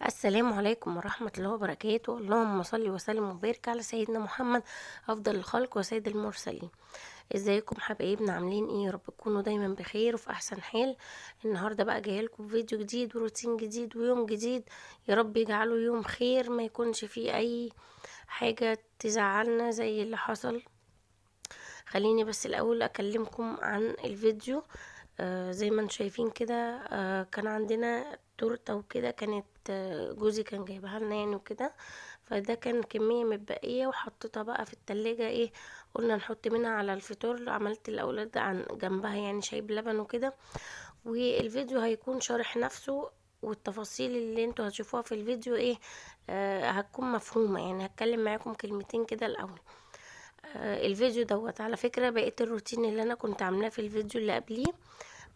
السلام عليكم ورحمة الله وبركاته. اللهم صل وسلم وبارك على سيدنا محمد أفضل الخلق وسيد المرسلين. ازيكم حبايبنا؟ عاملين ايه؟ يا رب تكونوا دايما بخير وفي احسن حال. النهارده بقى جاية لكم فيديو جديد وروتين جديد ويوم جديد، يا رب يجعله يوم خير ما يكونش فيه اي حاجة تزعلنا زي اللي حصل. خليني بس الاول اكلمكم عن الفيديو. زي ما انتم شايفين كده، كان عندنا تورته وكده، كانت جوزي كان جايبها لنا يعني وكده، فده كان كمية متبقيه وحطيتها بقى في التلاجة. ايه قلنا نحط منها على الفطور، عملت الاولاد عن جنبها يعني شاي بلبن وكده. والفيديو هيكون شارح نفسه، والتفاصيل اللي انتوا هتشوفوها في الفيديو ايه هتكون مفهومه يعني. هتكلم معاكم كلمتين كده الاول. الفيديو دوت على فكرة بقيت الروتين اللي انا كنت عاملاه في الفيديو اللي قبليه،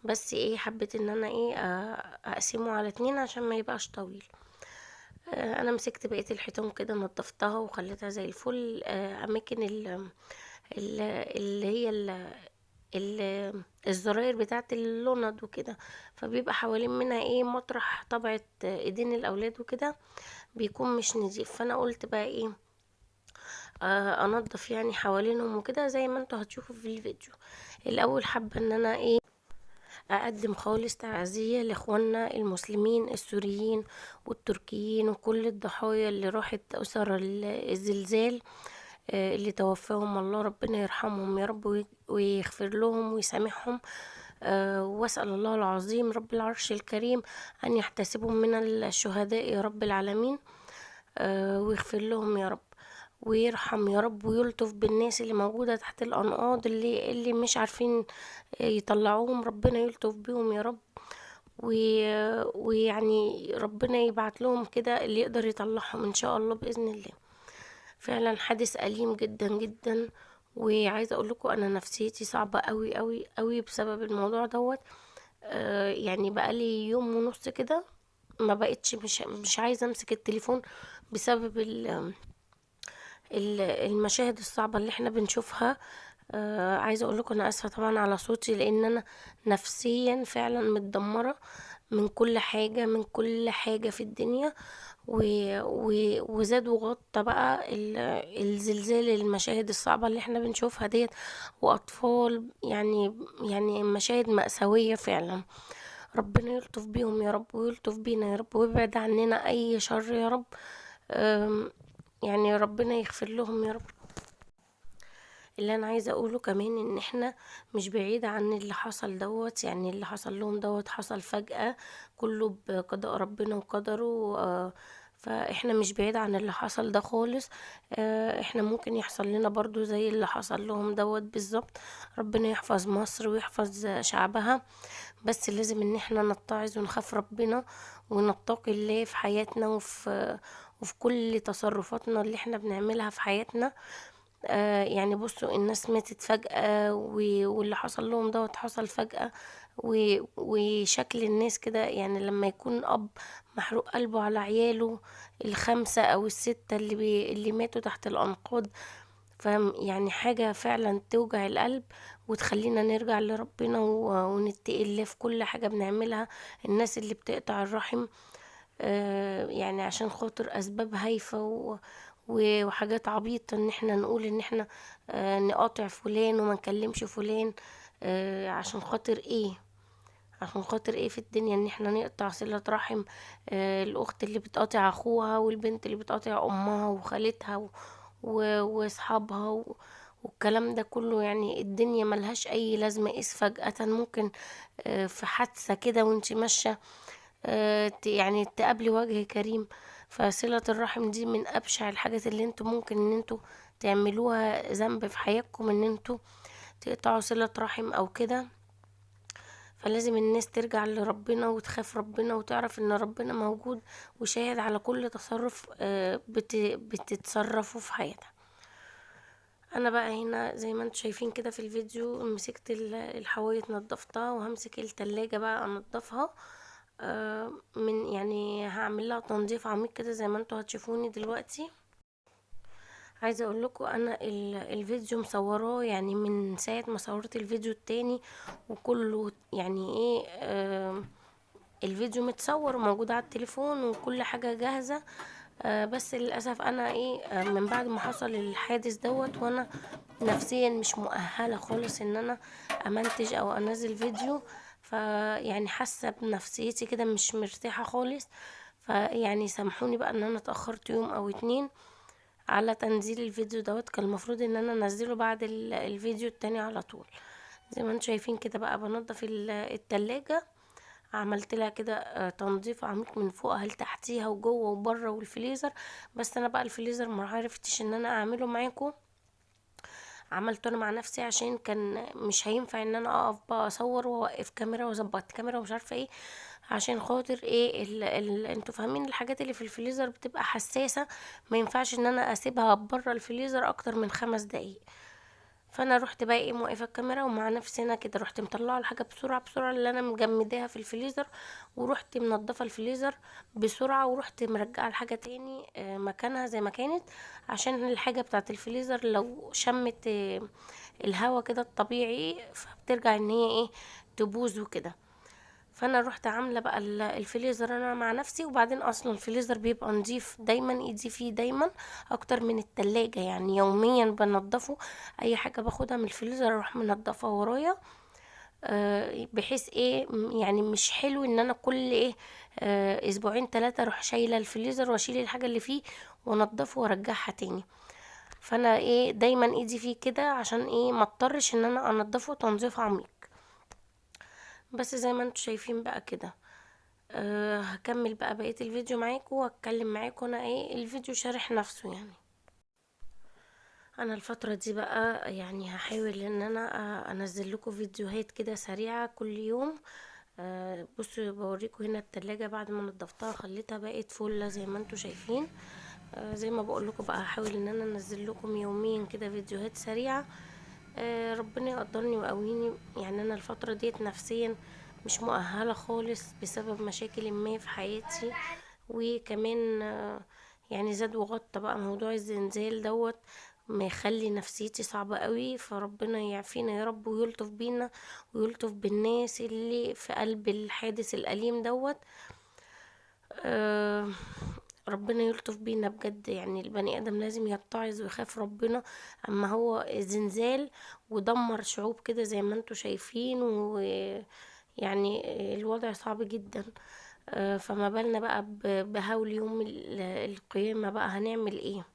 بس ايه حبيت ان انا ايه اقسمه على اتنين عشان ما يبقاش طويل. انا مسكت بقية الحيطان كده نظفتها وخليتها زي الفل. اماكن اللي هي ال الزراير بتاعه اللوند وكده، فبيبقى حوالين منها ايه مطرح طبعة ايدين الاولاد وكده، بيكون مش نظيف. فانا قلت بقى ايه انضف يعني حوالينهم وكده زي ما انتوا هتشوفوا في الفيديو. الاول حابة ان انا ايه اقدم خالص تعزية لاخواننا المسلمين السوريين والتركيين وكل الضحايا اللي راحت اسر الزلزال، اللي توفاهم الله، ربنا يرحمهم يا رب ويغفر لهم ويسامحهم. واسأل الله العظيم رب العرش الكريم ان يحتسبهم من الشهداء يا رب العالمين، ويغفر لهم يا رب ويرحم يا رب ويلطف بالناس اللي موجودة تحت الأنقاض اللي مش عارفين يطلعوهم، ربنا يلطف بيهم يا رب، ويعني ربنا يبعت لهم كده اللي يقدر يطلعهم إن شاء الله بإذن الله. فعلا حادث أليم جدا جدا، وعايزة أقول لكم أنا نفسيتي صعبة قوي قوي قوي بسبب الموضوع دوت. يعني بقالي يوم ونص كده ما بقتش مش عايزة أمسك التليفون بسبب المشاهد الصعبة اللي احنا بنشوفها. عايزة اقول لكم انا اسفة طبعا على صوتي، لان انا نفسيا فعلا متدمرة من كل حاجة، من كل حاجة في الدنيا، وزاد وغطى بقى الزلزال، المشاهد الصعبة اللي احنا بنشوفها ديت، واطفال، يعني مشاهد مأساوية فعلا. ربنا يلطف بيهم يا رب ويلطف بينا يا رب ويبعد عننا اي شر يا رب. يعني ربنا يغفر لهم يا رب. اللي انا عايزه اقوله كمان ان احنا مش بعيد عن اللي حصل دوت، يعني اللي حصل لهم دوت حصل فجأة، كله بقضاء ربنا وقدره، فاحنا مش بعيد عن اللي حصل ده خالص. احنا ممكن يحصل لنا برضو زي اللي حصل لهم دوت بالظبط. ربنا يحفظ مصر ويحفظ شعبها، بس لازم ان احنا نتعظ ونخاف ربنا ونتقي الله في حياتنا وفي كل تصرفاتنا اللي احنا بنعملها في حياتنا. يعني بصوا الناس ماتت فجأة، واللي حصل لهم دوت حصل فجأة، وشكل الناس كده، يعني لما يكون أب محروق قلبه على عياله ال5 أو ال6 اللي ماتوا تحت الأنقاض، فاهم؟ يعني حاجة فعلا توجع القلب وتخلينا نرجع لربنا ونتقي الله في كل حاجة بنعملها. الناس اللي بتقطع الرحم، يعني عشان خاطر أسباب هايفة وحاجات عبيطة، ان احنا نقول ان احنا نقاطع فلان وما نكلمش فلان، عشان خاطر ايه؟ عشان خاطر ايه في الدنيا ان احنا نقطع صلة رحم؟ الاخت اللي بتقاطع اخوها، والبنت اللي بتقاطع امها وخالتها واصحابها والكلام ده كله. يعني الدنيا ملهاش اي لازمة. ايه فجأة ممكن، في حادثة كده وانت ماشية، يعني تقابلي وجه كريم. فصلة الرحم دي من أبشع الحاجات اللي انتوا ممكن ان انتوا تعملوها ذنب في حياتكم، ان انتوا تقطعوا صلة رحم او كده. فلازم الناس ترجع لربنا وتخاف ربنا وتعرف ان ربنا موجود وشاهد على كل تصرف، بتتصرفوا في حياتها. انا بقى هنا زي ما انتوا شايفين كده في الفيديو مسكت الحوايط نظفتها، وهمسك التلاجة بقى انضفها، من يعني هعمل لها تنظيف عميق كده زي ما انتوا هتشوفوني دلوقتي. عايزه اقول لكم انا الفيديو مصوراه يعني من ساعة ما صورت الفيديو التاني، وكله يعني ايه، الفيديو متصور وموجود على التليفون وكل حاجة جاهزة. بس للأسف أنا إيه، من بعد ما حصل الحادث دوت وأنا نفسيا مش مؤهلة خالص إن أنا أمنتج أو أنزل فيديو، فيعني حاسة بنفسيتي كده مش مرتاحة خالص. فيعني سامحوني بقى إن أنا اتأخرت يوم أو 2 على تنزيل الفيديو دوت، كان المفروض إن أنا أنزله بعد الفيديو التاني على طول. زي ما انتم شايفين كده بقى بنضف التلاجة، عملت لها كده تنظيف عميق من فوقها لتحتيها وجوه وبره والفريزر. بس انا بقى الفريزر ما عرفتش ان انا اعمله معاكم، عملته انا مع نفسي عشان كان مش هينفع ان انا اقف بقى اصور واوقف كاميرا واظبط كاميرا ومش عارفه ايه، عشان خاطر ايه انتوا فاهمين الحاجات اللي في الفريزر بتبقى حساسه، ما ينفعش ان انا اسيبها بره الفريزر اكتر من 5 دقايق. فانا رحت بقى ايه موقفه الكاميرا ومع نفسي انا كده رحت مطلعه الحاجة بسرعة بسرعة اللي انا مجمداها في الفريزر، ورحت منضفه الفريزر بسرعة، ورحت مرجعه الحاجة تاني مكانها زي ما كانت، عشان الحاجة بتاعه الفريزر لو شمت الهوا كده الطبيعي فبترجع ان هي ايه تبوظ وكده. فانا رحت عامله بقى الفريزر انا مع نفسي. وبعدين اصلا الفريزر بيبقى نظيف دايما، ايدي فيه دايما اكتر من التلاجة، يعني يوميا بنضفه، اي حاجة باخدها من الفريزر اروح منضفها ورايا، بحيث ايه يعني مش حلو ان انا كل ايه، اسبوعين 3 اروح شايله الفريزر واشيل الحاجة اللي فيه وانضفه وارجعها تاني. فانا ايه دايما ايدي فيه كده عشان ايه ما اضطرش ان انا انضفه تنظيف عميق. بس زي ما انتم شايفين بقى كده، هكمل بقى بقية الفيديو معاكم واتكلم معاكم انا ايه الفيديو شارح نفسه. انا الفترة دي بقى هحاول ان انا انزل لكم فيديوهات كده سريعة كل يوم. بصوا بوريكم هنا التلاجة بعد ما نضفتها خليتها بقت فلة زي ما انتم شايفين. زي ما بقول لكم بقى هحاول ان انا انزل لكم يوميا كده فيديوهات سريعة. ربنا يقدرني ويقويني. انا الفترة ديت نفسيا مش مؤهلة خالص بسبب مشاكل ما في حياتي، وكمان زاد وغطى بقى موضوع الزلزال دوت ما يخلي نفسيتي صعبة قوي. فربنا يعافينا يا رب ويلطف بينا ويلطف بالناس اللي في قلب الحادث الأليم دوت. ربنا يلطف بينا بجد. البني آدم لازم يتعظ ويخاف ربنا. أما هو زلزال ودمر شعوب كده زي ما انتوا شايفين، ويعني الوضع صعب جدا. فما بالنا بقى بهول يوم القيامة بقى، هنعمل ايه؟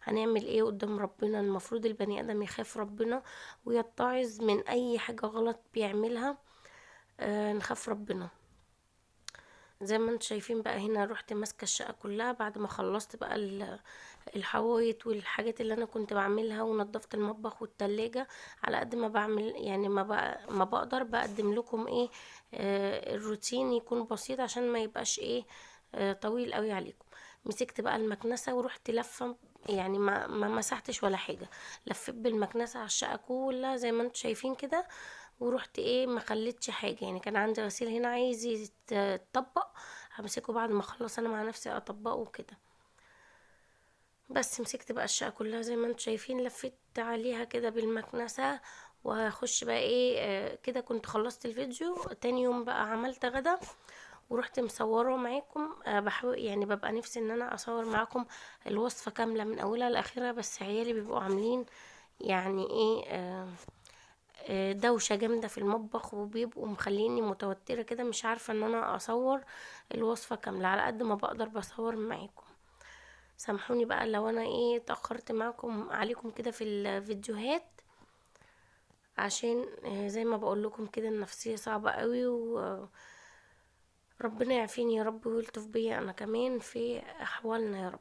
هنعمل ايه قدام ربنا؟ المفروض البني آدم يخاف ربنا ويتعظ من اي حاجة غلط بيعملها. نخاف ربنا. زي ما انتم شايفين بقى هنا رحت ماسكة الشقة كلها بعد ما خلصت بقى الحوايط والحاجات اللي انا كنت بعملها، ونظفت المطبخ والتلاجة على قد ما بعمل، يعني ما بقى ما بقدر بقدم لكم ايه، الروتين يكون بسيط عشان ما يبقاش ايه، طويل قوي عليكم. مسكت بقى المكنسة ورحت لفة، يعني ما مسحتش ولا حاجة، لفيت بالمكنسة على الشقة كلها زي ما انتم شايفين كده، ورحت ايه ما خليتش حاجة. كان عندي غسيل هنا عايز يتطبق، همسكه بعد ما اخلص انا مع نفسي اطبقه وكده. بس مسكت بقى الشقة كلها زي ما انتم شايفين، لفيت عليها كده بالمكنسة، وهخش بقى ايه، كده كنت خلصت الفيديو. تاني يوم بقى عملت غدا ورحت مصوره معاكم. بحاول ببقى نفسي ان انا اصور معاكم الوصفة كاملة من اولها لاخرها، بس عيالي بيبقوا عاملين دوشة جامدة في المطبخ، وبيبقوا مخليني متوترة كده، مش عارفة ان انا اصور الوصفة كاملة. على قد ما بقدر بصور معاكم. سامحوني بقى لو انا اتأخرت عليكم كده في الفيديوهات، عشان زي ما بقول لكم كده النفسية صعبة قوي، و ربنا يعافيني يا رب ويلطف بيا انا كمان في احوالنا يا رب.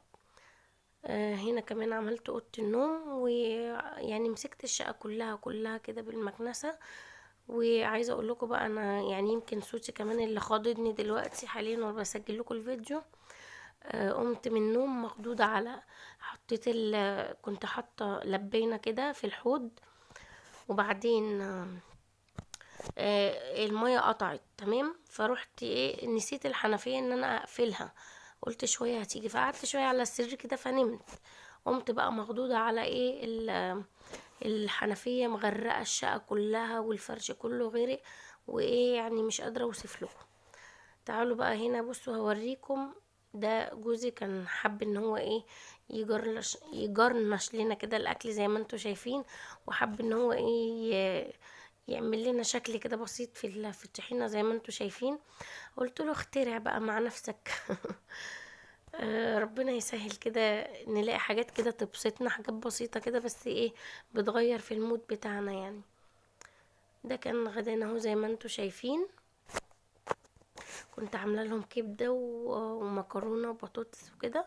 هنا كمان عملت اوضة النوم، ويعني مسكت الشقة كلها كده بالمكنسة. وعايزة اقول لكم بقى انا يمكن صوتي كمان اللي خاضدني دلوقتي حاليا وانا بسجل لكم الفيديو. قمت من النوم مخضوضة على حطيت كنت حاطة لبينة كده في الحوض، وبعدين المية قطعت تمام، فروحت نسيت الحنفية ان انا اقفلها، قلت شوية هتيجي، فقعدت شوية على السرير كده فنمت. قمت بقى مخضوضة على الحنفية مغرقة الشقة كلها والفرش كله غرق، وايه يعني مش قادرة اوصف لكم. تعالوا بقى هنا بصوا هوريكم، ده جوزي كان حب ان هو ايه يجرنش لنا كده الاكل زي ما انتوا شايفين، وحب ان هو ايه يعمل لنا شكل كده بسيط في الطحينه زي ما انتوا شايفين. قلت له اخترع بقى مع نفسك. ربنا يسهل كده نلاقي حاجات كده تبسطنا، حاجات بسيطة كده بس ايه بتغير في ال mood بتاعنا يعني. ده كان غدانا اهو زي ما انتوا شايفين، كنت عامله لهم كبده ومكرونه وبطاطس وكده.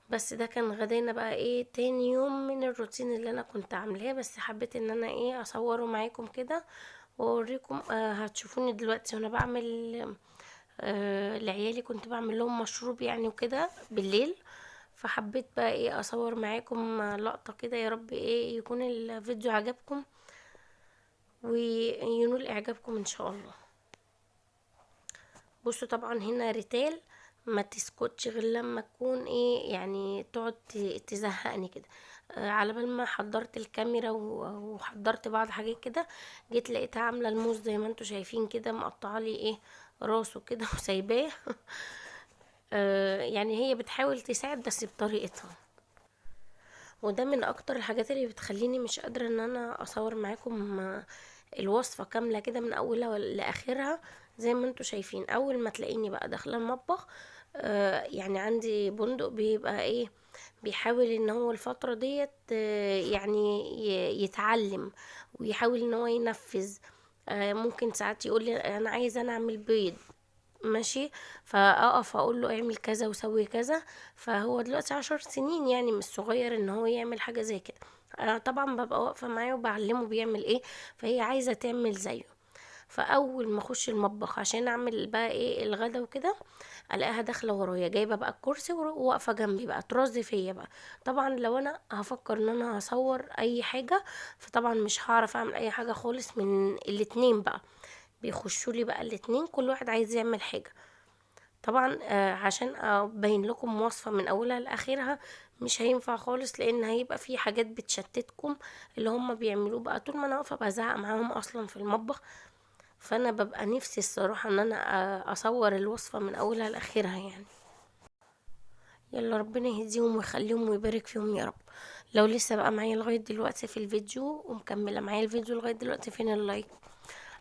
بس ده كان غدانا بقى ايه تاني يوم من الروتين اللي انا كنت عاملاه، بس حبيت ان انا ايه اصوره معاكم كده واوريكم. هتشوفوني دلوقتي وانا بعمل لعيالي، كنت بعمل لهم مشروب يعني وكده بالليل، فحبيت بقى ايه اصور معاكم لقطة كده. يا رب ايه يكون الفيديو عجبكم وينول اعجابكم ان شاء الله. بصوا طبعا هنا ريتال ما تسكتش غير لما تكون ايه يعني تقعد تزهقني كده. على بال ما حضرت الكاميرا وحضرت بعض حاجات كده، جيت لقيتها عامله الموز زي ما انتوا شايفين كده، مقطعه لي ايه راسه كده وسايباه. يعني هي بتحاول تساعد بس بطريقتها، وده من اكتر الحاجات اللي بتخليني مش قادرة ان انا اصور معاكم الوصفة كاملة كده من اولها لاخرها زي ما انتوا شايفين. اول ما تلاقيني بقى داخله المطبخ، يعني عندي بندق بيبقى ايه بيحاول ان هو الفترة ديت، يعني يتعلم ويحاول ان هو ينفذ. ممكن ساعات يقول لي انا عايز انا اعمل بيض، ماشي، فاقف اقول له اعمل كذا وسوي كذا. فهو دلوقتي 10 سنين يعني مش صغير ان هو يعمل حاجة زي كده. انا طبعا ببقى واقفة معاه وبعلمه بيعمل ايه، فهي عايزه تعمل زيه. فاول ما اخش المطبخ عشان اعمل بقى ايه الغدا وكده، الاقيها داخله ورايا جايبه بقى الكرسي وواقفه جنبي بقى ترازي فيا بقى. طبعا لو انا هفكر ان انا هصور اي حاجة، فطبعا مش هعرف اعمل اي حاجة خالص من الاتنين بقى، بيخشوا لي بقى الاتنين كل واحد عايز يعمل حاجة. طبعا عشان ابين لكم وصفه من اولها لاخرها مش هينفع خالص، لان هيبقى في حاجات بتشتتكم اللي هم بيعملوه بقى. طول ما انا واقفة بزعق معاهم اصلا في المطبخ، فانا ببقى نفسي الصراحة ان انا اصور الوصفة من اولها لاخرها يعني. يلا ربنا يهديهم ويخليهم ويبارك فيهم يا رب. لو لسه بقى معايا لغاية دلوقتي في الفيديو ومكمله معايا الفيديو لغاية دلوقتي، فين ال like؟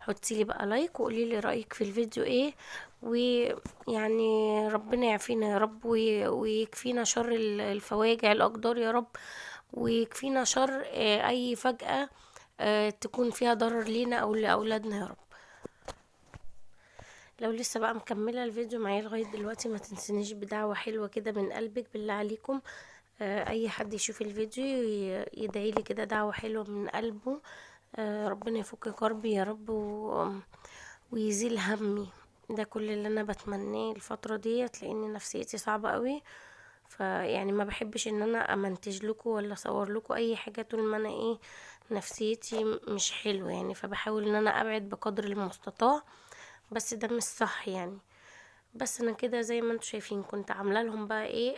حطي لي بقى like وقولي لي رايك في الفيديو ايه، ويعني ربنا يعافينا يا رب ويكفينا شر الفواجع الاقدار يا رب، ويكفينا شر اي فجأة تكون فيها ضرر لينا او لاولادنا يا رب. لو لسه بقى مكملة الفيديو معايا لغاية دلوقتي، ما تنسينيش بدعوة حلوة كده من قلبك بالله عليكم. اي حد يشوف الفيديو يدعي لي كده دعوه حلوة من قلبه، ربنا يفك كربي يا رب ويزيل همي. ده كل اللي انا بتمناه الفترة ديت، لان نفسيتي صعبة قوي، فيعني ما بحبش ان انا امنتج لكم ولا اصور لكم اي حاجة طول ما انا ايه نفسيتي مش حلوة يعني، فبحاول ان انا ابعد بقدر المستطاع، بس ده مش صح يعني. بس انا كده زي ما انتم شايفين كنت عامله لهم بقى ايه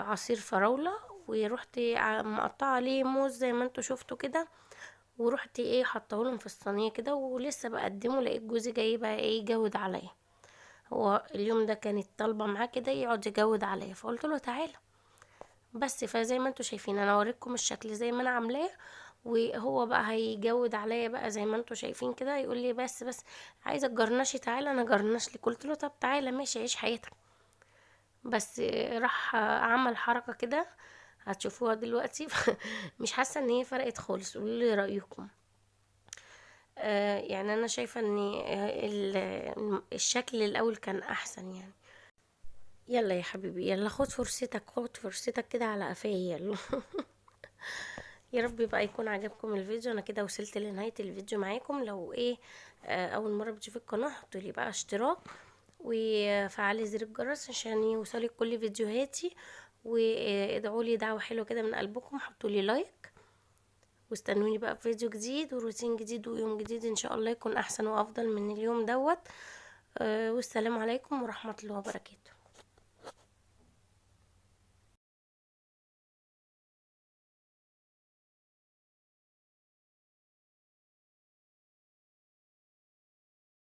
عصير فراوله، ورحت مقطعه عليه موز زي ما انتم شفتوا كده، ورحت ايه حطاه لهم في الصينية كده، ولسه بقدمه لقيت جوزي جاي بقى ايه يجود عليا. هو اليوم ده كانت طالبه معاه كده يقعد يجود عليا، فقلت له تعالى بس. فزي ما انتم شايفين انا اوريكم الشكل زي ما انا عاملاه، وهو بقى هيجود عليا بقى زي ما انتم شايفين كده، يقول لي بس بس عايزه تجرنشي، تعالى انا جرنش لك. قلت له طب تعالى ماشي عيش حياتك. بس راح عمل حركة كده هتشوفوها دلوقتي. مش حاسه ان هي فرقت خالص، قولوا لي رايكم. يعني انا شايفه ان الشكل الاول كان احسن يعني. يلا يا حبيبي يلا خد فرصتك، خد فرصتك كده على قفايا يلا. يا رب بقى يكون عجبكم الفيديو. انا كده وصلت لنهاية الفيديو معاكم. لو ايه اول مرة بتشوفي القناة، حطوا لي بقى اشتراك وفعلي زر الجرس عشان يوصلك كل فيديوهاتي، وادعوا لي دعوه حلوة كده من قلبكم، حطوا لي like، واستنوني بقى في فيديو جديد وروتين جديد ويوم جديد ان شاء الله يكون احسن وافضل من اليوم دوت. والسلام عليكم ورحمة الله وبركاته.